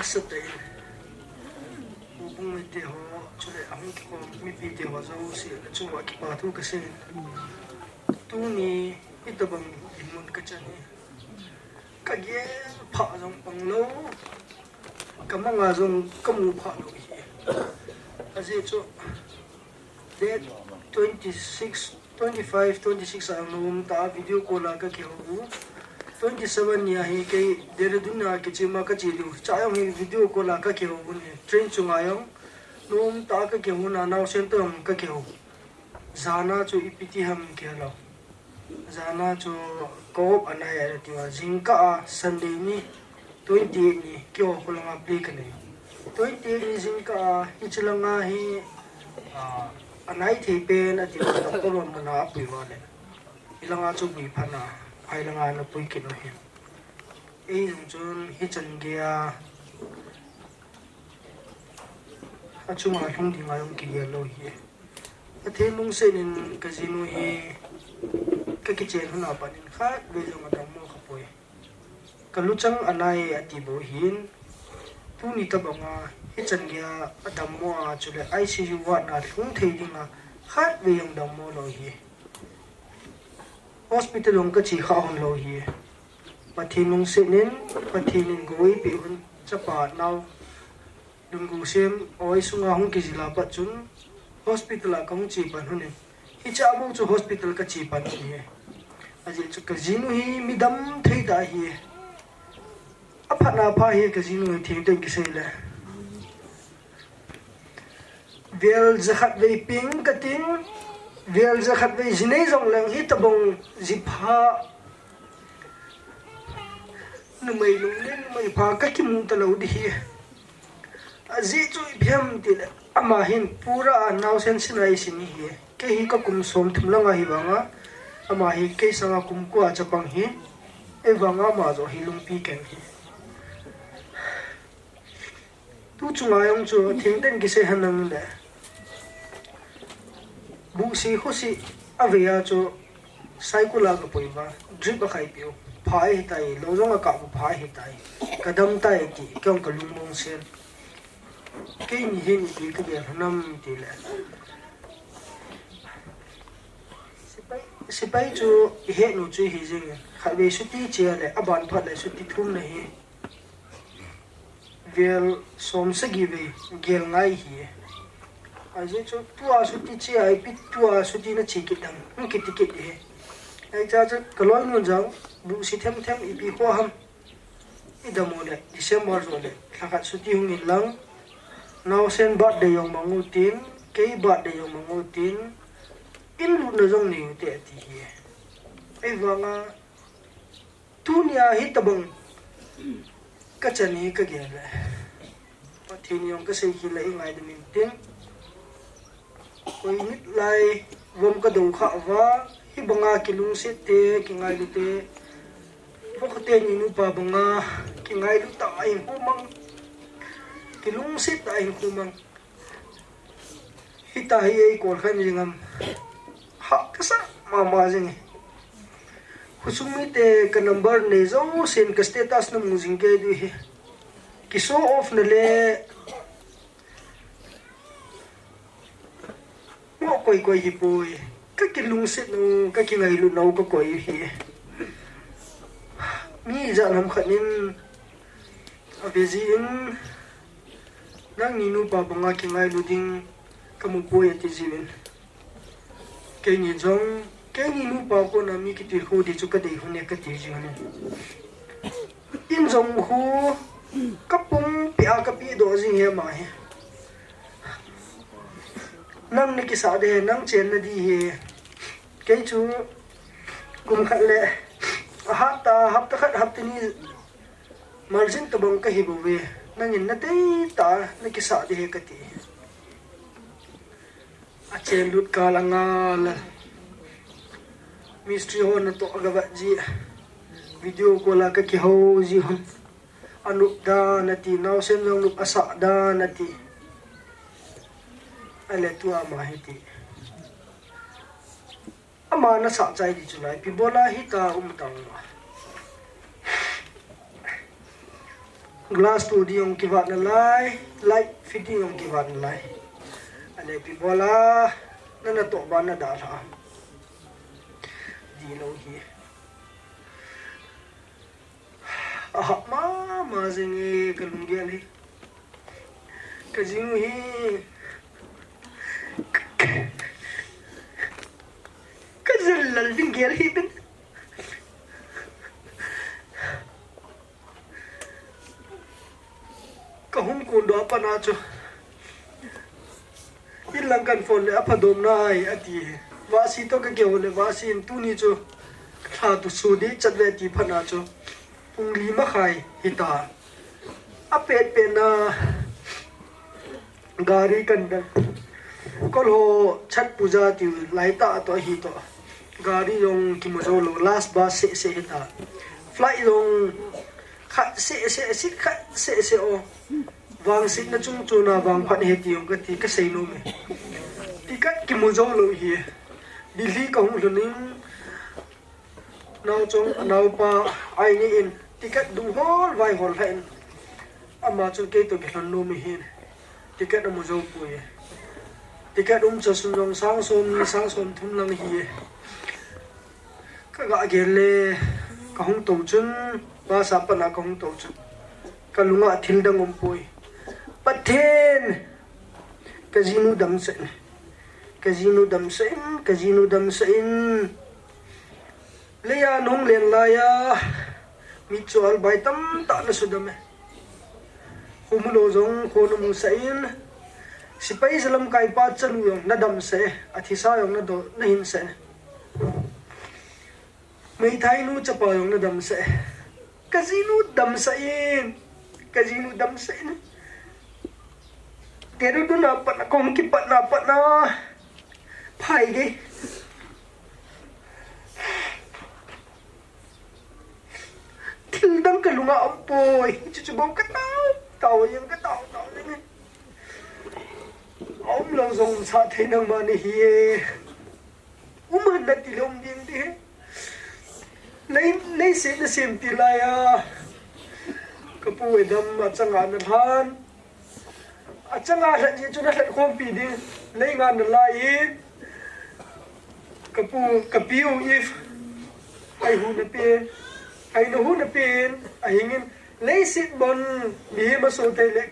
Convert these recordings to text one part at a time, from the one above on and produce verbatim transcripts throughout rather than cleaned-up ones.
Sat in. Houbung mite ho, chule ahung kikhom mipite ho jouse, achunga kipa thu kasei. Tuni hitabang dinmun kachan hi. Kagel pha jong panglou. Kamanga jong kamu phalou hi. Ajeh chu date twenty-six, twenty-five, twenty-six a nom tah a video call a kakihou u. Twenty-seven ni a hi kei Dehradun a kichema kache diu. Chua jong hi video call a kakihou u ni. Train chunga jong nom tah a kakihou na, naosen toh jong kakihou. Jana chu ipi ti ham kihe lou. Jana chu ka-op anai a tia, jingkah a Sunday ni twenty-eight ni keiho kholanga play kanei. Twenty-eight ni jingkah a hiche langa hi, ah, anai thei pen ati, doctor hon mun a apui uva le. Hilanga chu pui phat na, phai langa ana pui kit u hi. Ei jong chun hichan gei a achunga lhung dinga jong kigel lou hi. Pathen lungset in kajinu hi kakichen lhun a pat in khatvei jong adammo khapoi. Kaluchang anai ati bou hin, tuni tabanga hichan gei a adammo a, chule I C U ward na lhung thei dinga khatvei jong dammo lou hi. Hospital jong kache kha hon lou hi. Pathen lungset in, Pathen in gou eipeh un, chapa nao Lunggosem oi sunga hung kijil a pat chun hospital a kahung che pan hon in. Hiche a bou chu hospital kache pan hon hi. Ajeh chu kajinu hi midam thei tah ahi. Aphat na pha hi kajinu hi, thengtah in kisei le. Vel jakhat vei peng katin, vel jakhat vei ji nei jong leng hitabang ji pha. Numei lunglen, numei pha kakimu talou ding hi. Ajeh chu ipi ham tile, ama hin pura a naosen sina eisin ahi. Kei hi kakum somthum langa hi vanga, ama hi kei sanga kum ko a chapang hi. Ei vanga ama joh hi lungpi ken hi. Tu chunga jong chu thengtah in kisei henlang le. Buhsi khosi avei a chu cycle a kapui uva, drip akhai peh u. Pha ahitai, lou jong akap u, pha ahitai. Kadam tai ti, kei jong kalungmong sel. Keini hin ipi kagel lhon ham tile. Sepai, sepai chu ihet u chu ihi jing in. Khatvei chuti che a le, aban phat le chuti thum na hi. Vel som sagi vei gel ngai hi. Ajeh chu tua chuti che a ipi tua chuti nache kit dam, hung kiti kit hi. Ahi cha chu kaloinu jong, buhsi themthem ipi kho ham. Idam u le, December joh le, lhakhat chuti hung in lang. Naosen birthday jong mang u tin, kei birthday jong mang u tin, in lutna jong nei u te ati hi. Ei vanga, Tunia hitabang kachan hi kagel le. Pathen jong kasei hi la ingaidam in tin. Koi nit lai vom kadou kha uva, hibanga kilungset te, kingailu te. Vokhote ni nupa banga, kingailu tah a hinkho mang. Kilungset tah a hinkho mang. Hita hi ei call khan jing am. Ha, kasa mama jing e. Khosung mite ka number nei jousen ka status namu jing kei diu hi. Ki show off na le. Mo koi koi hi poi. Ka kilungset u, ka kingailut nau ka koi hi. Mi ijat ham khat in ave jin, nangni nupa banga kingailu ding kamu poi ati jiuvin. Keini jong, keini nupa kona mi kitilkhou ding chu kadei lhon e kati jiuvin. In jong khu kapumpi a kapehdoh jing e ama hi. Nang nakisah ding, nang chenna ding hi. Kei chu kum khat le, ahat ta, hapta khat, hapta ni, margin tabang kahi bouve. Nangin natei ta, nakisah ding hi kati. Achen lut kal anga la. Mistri ho natoh agavet ji. Video call a kakihou ji hon. Anop dan ati, naosen jong nop asah dan ati. Ale tua ama hiti. Ama nasah chai ding chu lai, ipi bola hita um tang ma. Glass tu ding jong kivat nalai, light fitting jong kivat nalai. Alepi bola, nana toh ba nadalha. Ding lou hi. Ahah mama jing e, kalunggel hi. Kajinu hi. Kajal lal ding gel hi ben. Kahung kondoh a pat a chu. Inlang kahin phone le apha dom nai ati. Vahsi toh kakihou le Vahsi in tuni chu lha tu su ding chat ve ti phat a chu. Pung li makhai hita. Apet pet na gari kan dang. Kolho Chhat Puja ti lai ta toh hi toh. Gari jong kimu jou lou, last bus seh seh hita. Flight jong khat seh seh, seat khat seh seh o. Vangsetna chung chuna vangphat hi ti jong kati kasei nom e. Ticket kimu jou lou hi. Delhi kahung lhun in naochong, naopa, ai ni in ticket dung hol, vai hol lha in. Ama chu kei toh kilhon nom ahin. Ticket amu jou poi. Ticket um cha sum jong sang som ni, sang som thum lang hi. Ka ga gel le, kahung tou chun, bus a pat a kahung tou chun. Kalunga thil dang um poi. Pathen, kajinu damsah in. Kajinu damsah in, kajinu damsah in. Leiya nahung len laiya, mitcho albai tamtah nasudam e. Khomu lou jong kho namusah in, sepai jalamkai pa chalu jong nadamsah e, athisa jong nado, nahinsah e. Meithainu chapa jong nadamsah e. Kajinu damsah in, kajinu damsah in. Dehradun a pat a, kahung kipat na pat a. Phai gei. Thil dang kalunga um poi. Chuchu bou katao, tao jeng katao, tao jeng. Aum lou jong sa thei nangma nahi e. Um hen nati le um ding ding. Nei, neisetna sem ti laiya. Kapu Adam achanga nalhan. Achanga lhat jeh chun alhat khompi ding. Nei ngan nalai in. Kapu, kapiu Eve. Ai hu napen. Ai nahu napen. Ahing in. Leiset bon. Mihem aso thei le.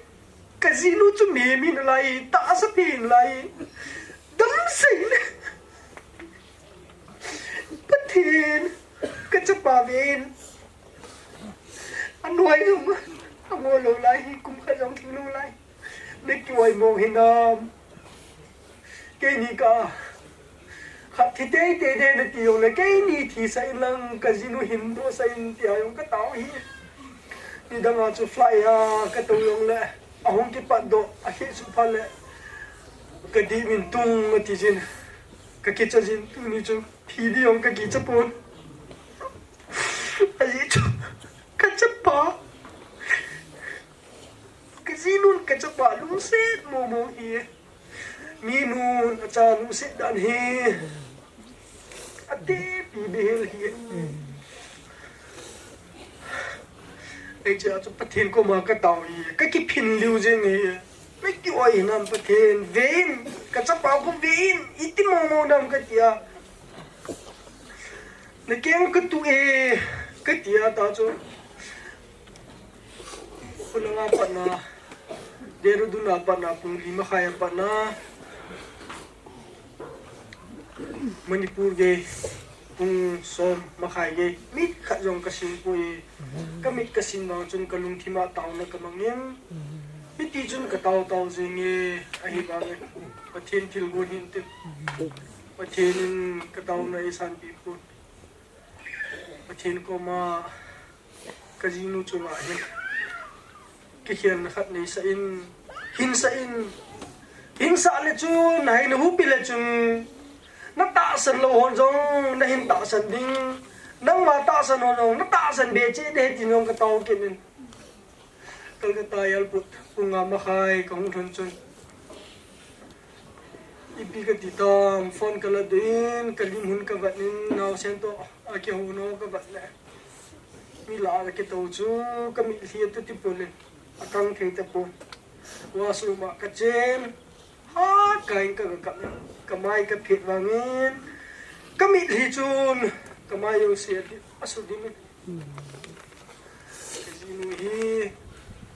Kajinu chu mihem ahi nalai. Tahsa pen lai. Damsah in. Pathen. Kachapa ven. Anoi jong. Ango lou lai hi. Kum khat jong thing lou lai. Nei kioi mo hinam. Keini ka. Khat thi teitei ding nati jongle, keini thisah in lang, kajinu hin dohsah in tia jong katao hi. Nidang a chu flight a katou jongle, ahung kipatdoh, akhehsuh phat le, kadih min tung ati jin. Kakicha jin, tuni chu thi ding jong kakicha pon. Ajeh chu, kachapa. Kajinun kachapa lungset momo hi. Minun acha lungset dan hi. Atepi behel hi. Hiche a chu Pathen koma katao hi. Kakiphin liu jeng hi. Nei kioi hinam Pathen. Ve in. Kachapa khu ve in. Iti momo nam katia. Nakeng katuh e. Katia ta chu. Khulanga patna, Dehradun a patna, pung li makhai a patna, Manipur gei, pung som makhai gei, mit khat jong kasing poi, kamit kasing vang chun kalungthim a taona kamangin, hiti chun katao tao jenge, ahivangin, Pathen thilgon hin tin, Pathen in kataona eisanpi pon. Pathen koma kajinu chunga hin kikhelna khat neisah in, hinsah in, hinsah le chun, nahin hupi le chun, natahsan lou hon jong, nahin tahsan ding, nangma tahsan hon jong, natahsan be cheh ding tin jong katao kit in. Kolkata airport, pung nga makhai kahung lhun chun. Ipi kati tam, phone kaladoh in, kalim hon kavat in, naosen toh, akihou nau kavat le. Mi lah a kitou chu, kamitlhi atuti pon in. Akang thei tapon. Washroom a kachen. Ha, kain ka, ka, ka, kamai kaphet vangin, kamitlhi chun kamai jouse asudim in. Kajinu hi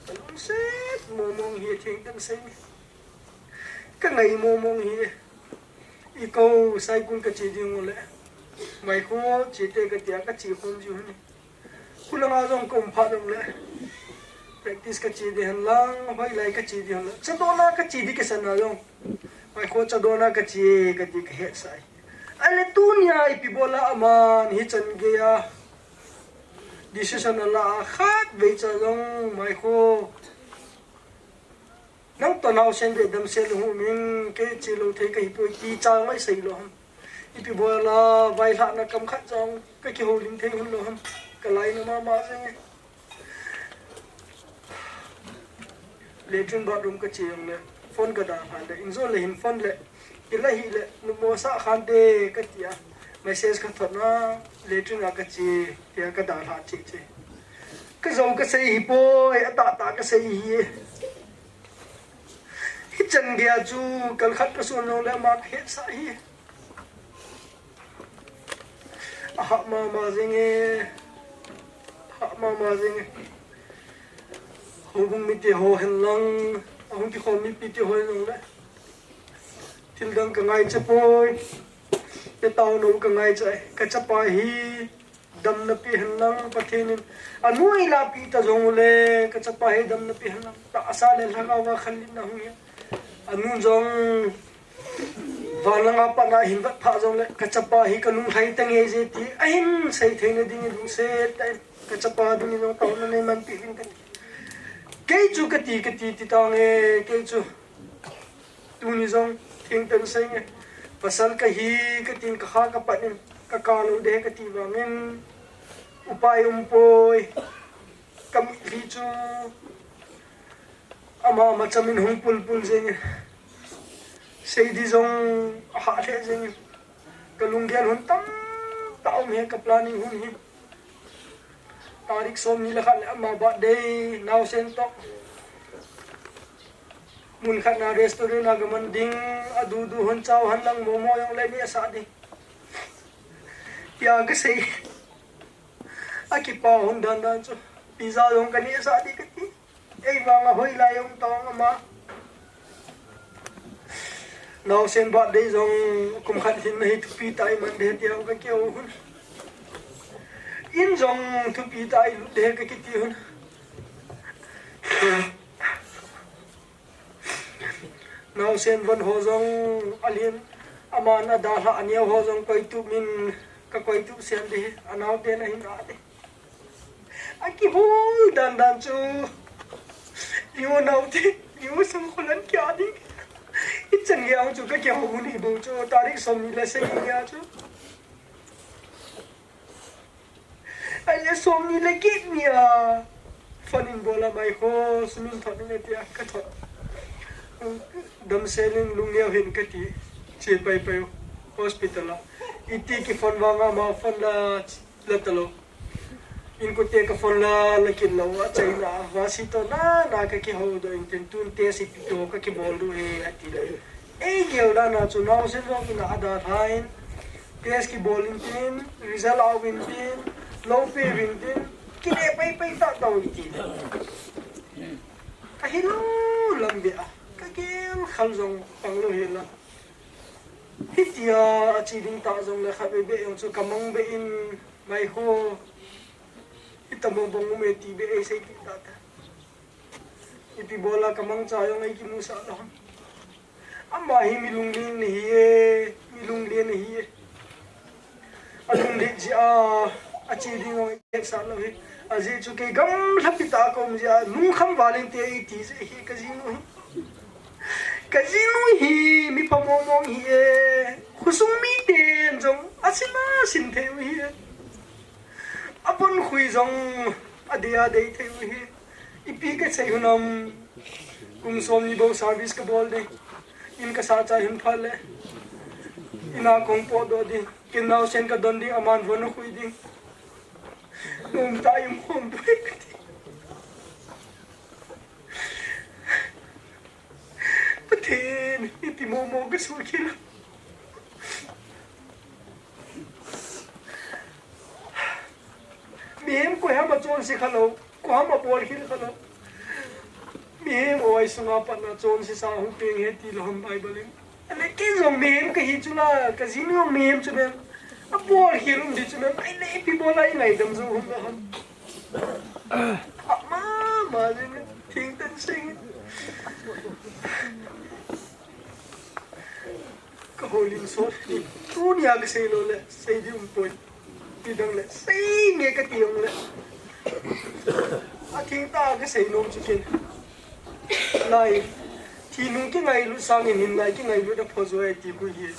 kalungset mongmong hi, thengtah seng. Kangai mongmong hi. Iko Saikul kache ding ule, Maikho chete katia kache khom jiu hi. Khulanga jong kaum phat jongle practice kache ding henlang, hoilai kache ding henlang, chadona kache ding kisana jong, Maikho chadona kache kati kahetsah e. Ahile tunia ipi bola aman hichan geiya decision ala a, khatvei cha jong Maikho, nangto naosen ve damsel hung umin, kei chelou thei kahipoi ti cha jong aseilou ham? Ipi bola vailhahna kam khat jong kakihoulim thei hunlou ham? Kalainat mama jenge. Latrine bathroom kache jongle phone kadalha le, injole hin phone le, kila hile numo sah khante katia, message kathotna, latrine a kache tia kadalha cheh cheh. Kajou kasei hipoi, atahtah kasei hi. Hichan geiya chu kalkhat kasun jongle ama kahetsah hi. Ahah mama jenge. Ahah mama jenge. Houbung mite ho henlang, ahung kikhom mipite ho henlang le, thildang kangaicha poi. Kataonou kangaicha e. Kachapa hi damna pe henlang, Pathen in anu eilahpeh ta jongle, kachapa hi damna pe henlang, tahsa le lhagaova khanlitna hung hi. Anu jong van langa pat a hin vet phah jongle, kachapa hi kalunglhai tange je ti ahin sei theina dingin lungset tah in, kachapa dingin jong taona neimanpi uvin kati. Kei chu kati, kati ti tange, kei chu tuni jong thengtah senge. Pasal kahi katin, kakha kapat in, kakap lou ding kati vangin, upai umpoi. Kamitlhi chu ama macham in hung pulpul jenge. Seidi jong ahah lheh jenge. Kalunggel hun tamtah um e, kaplanning hun hi. Tarik somni le khat le ama birthday, naosen toh. Mun khat na restaurant a gaman ding, adudu hon chow henlang momo jong le nehsah ding tia kasei. Akipa hon dandan chu pizza jong kanehsah ding kati. Eivang a hoilai jong tong ama. Naosen birthday jong kum khat hin nahi thupi tah iman ding tia kakihou hun. In jong thupi tah ilut ding kakiti hun. Naosen von ho jong alen, aman adalhah aneo ho jong koitup min, kakoitup sem ding, anaoten ahin ah ding. Akihol dandan chu, Leo naote, Leo Sangkholan kia ding. Hichan geiya chu kakihou hun hi bou chu, tarik somni le sagi nia chu. Ahile somni le get nia phone in bol a, Maikho, sum in thot in atia, kathot. Damsel in lungneo hih in kati, che paipai u hospital a. Iti kiphone vanga ama phone la, la talou. Inkote kaphone la, la kit lou, achaina a, Vasi toh nana kakihoudoh intin, tun test ipi toh kakibol diu ahi, ati le. Eigel dan a chu naosen jong in a adalhan, test kibol intin, result aum intin, loupi intin, kile paipai tahtah u iti le. Kahilou lam beh a, kagel khal jong panglou hilam. Hitia ache ding tah jongle khatvei beh jong chu kamang beh in, Maikho, hitobang bang um e ti beh eiseipeh tahtah. Ipi bol a kamangcha jong eikimusah lou ham? Ama hi mi lunglen ahi e, mi lunglen ahi e. Alunglen jeh a, ache ding jong eihetsah lou hi. Ajeh chu kei gamlhapi tah a kaum jeh a, lungkham val inte eiti jeh hi kajinu hi. Kajinu hi mi pha mongmong ahi e. Khosung miten jong asin asin thei u ahi e. Abonkhui jong adei adei thei u ahi. Ipi kasei u ham, kum somni bou service kabol ding. In kasah chai hun phat le, in a kahung potdoh ding. Ken naosen kadon ding, aman von akhui ding. Nomtah a um khom diu ahi kati. Ken, ipi momo ka sukhel. Mihem koiham a chonse khalou, koiham a bolkhel khalou. Mihem oi sunga patna chonse sa hung peng e ti lou ham Bible in. Ale kei jong mihem kahi chu la, ka jinu jong mihem chu bem. A bolkhel um di chu bem. Ai le ipi bol a i ngaidam jou hung lou ham. Ama, ma jing, thing tan sing. Ka holim sot. Tunia ka sei lou le, sei di um poi. Ti dang le, sei nge ka ti ong le. A thing ta ka sei nom chu ken. Lai, thi nung kingailut sangin hin lai kingailut a phojo e ti khu hi.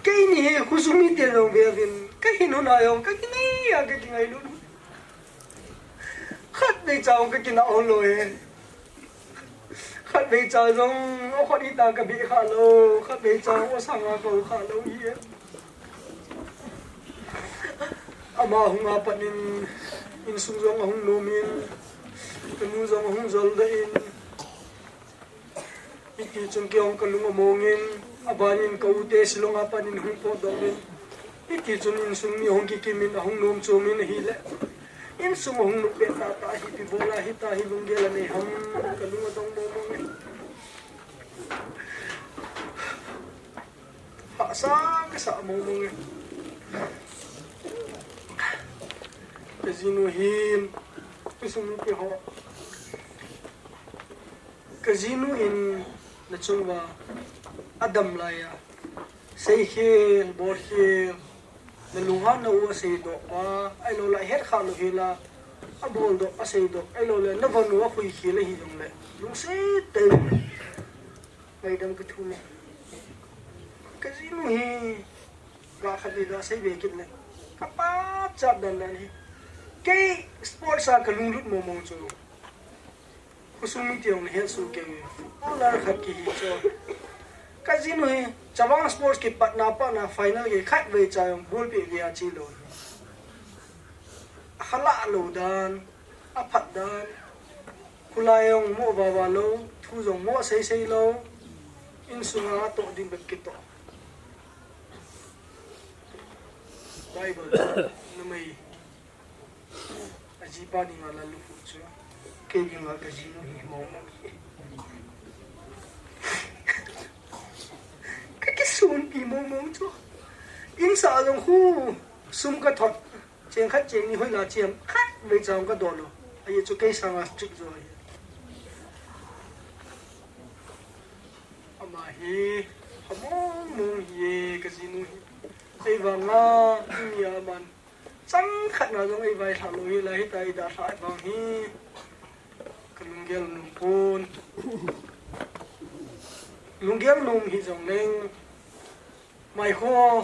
Keini hi khosung mite jong ve vin, ka hin hun a jong, ka kingai a ka kingailut. Khatvei cha jong ka kinah lou e. Khatvei cha jong, o khot ita ka bih kha lou, khatvei cha jong o sanga ka u kha lou hi e. Ama hung a pat in, insung jong ahung nom in, ka nu jong ahung jol doh in. Hiti chun kei jong ka lung among in, aban in ka u te Shillong a pat in hung potdoh in. Hiti chun insung mi ahung kikim in, ahung nom chom in ahile. Insung ahung nop pet tah tah hi ipi bol a hita hi lunggel anei ham ka lung adong mong mong in. Hahsa ka sa mong mong e. Ka jinu hin, ka sung mite ho. Ka jinu in na chung uva a dam lai a. Seikhel, bolkhel, na lunghanna u a seidoh pa, ahilou le het kha lou hel a, a boldoh, a seidoh, ahilou le na von u a khuikhel ahi jong le. Lungset tah in. Ngaidam ka thum e. Ka jinu hi, ga khat le ga sei ve kit le. Ka pachat dan dan hi. Kei sports a ka lunglut mong mong chu. Khosung mite jong na het soh kei. Footballer khat kihi chu. Ka jinu hi, Chavang Sports kipatna pat na final kei khatvei cha jong ball peh ve a che lou. A khalah lou dan. A phat dan, khulai jong mo vava lou, thu jong mo sei sei lou, insunga toh ding bep kitoh. Bible, numei, a jipa dinga la lukhuh chu, kei dinga ka jinu hi mong mong hi. Ka kisunpi mong mong chu, insung jong khu, sum ka thot. Cheng khat cheng ni hoi la chiam khatvei cha jong ka doh lou. Ahi chu kei sanga strict jo ahi. Ama hi, pha mong mong hi e ka jinu hi. Ei vang a, mi a man. Chang khat na jong ei vailhah lou hi la hita i dalhah vang hi. Ka lunggel nom pon. Lunggel nom hi jong leng. Mai kho,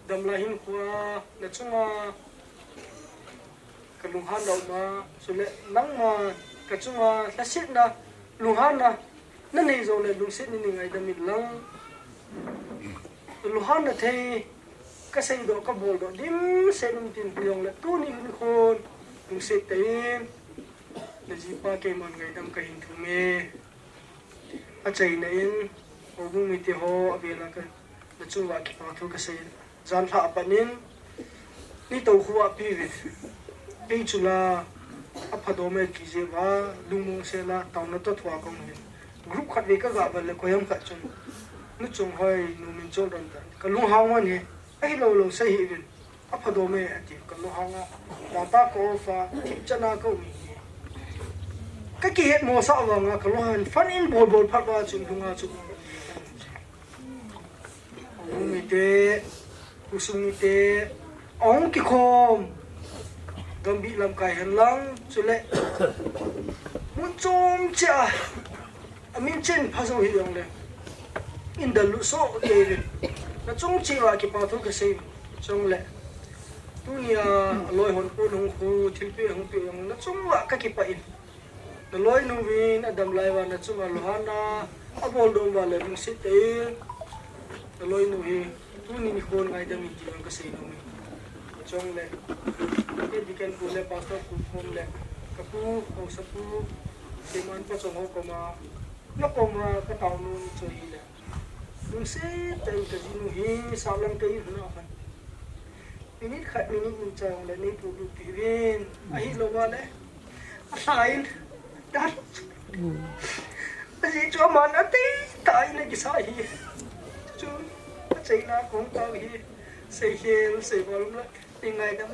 dam lai hin khua, na chunga, ka lunghan lou ma, chule nangma, ka chunga, lhasetna, lunghanna, na nei jong le lungset ni ni ngaidam in lang. Lunghanna thei, ka seidoh, ka boldoh, dimset um tin jong le, tuni hin khon, lungset tah in, na jipa keiman ngaidam ka hin thum e. Achaina in, houbung mite ho, avela ka, na chunga kipa thu ka sei. Janlhah a pat in, ni to khu a pi ve. Kei chu la, apha dom e kije va, lungmong se la, taona to thua kong hin. Group khat ve ka ga val le, koiham khat chun. Nu chung hoi, nu min chol don ta. Ka lunghang wan he, ahi lou lou sei hi vin. Apha dom e, ati, ka lunghang a. Tata ka off a, thip chana ka um hi. Ka kihet mo sa vang a, ka lunghang fan in bol bol phat va chun lunga chu. Houbung mite, khosung mite, ahung kikhom. Gambih lamkai hen lang, chule. Mun chom cheh a. Amin chen pha jo hi jong le. In dal lut soh kei vin. Na chung cheh uva kipa thu ka sei jong le. Tunia aloi hon pon hung khu thilpeh hung peh jong na chung uva ka kipah in. Na loinu vin adam lai uva na chunga lunghanna abol dom uva le lungset tah in. Na loinu hi tuni nikhon ngaidam in ti jong ka sei nom in. Chong le. Kei deacon pu le pastor pu khom le. Ka pu, haosa pu, keiman pa chong ho koma. Na koma ka tao nom chu hi le. Lungset tah in kajinu hi, sahlang kei huna khan. Minute khat, minute ni chang le nei puilut peh uvin. Ahilou vale. Alha in. Dan. Ajeh chu aman atei tah in akisah ahi. Chu, acheina kong tao hi. Seikhel, seival um la. Nei ngaidam.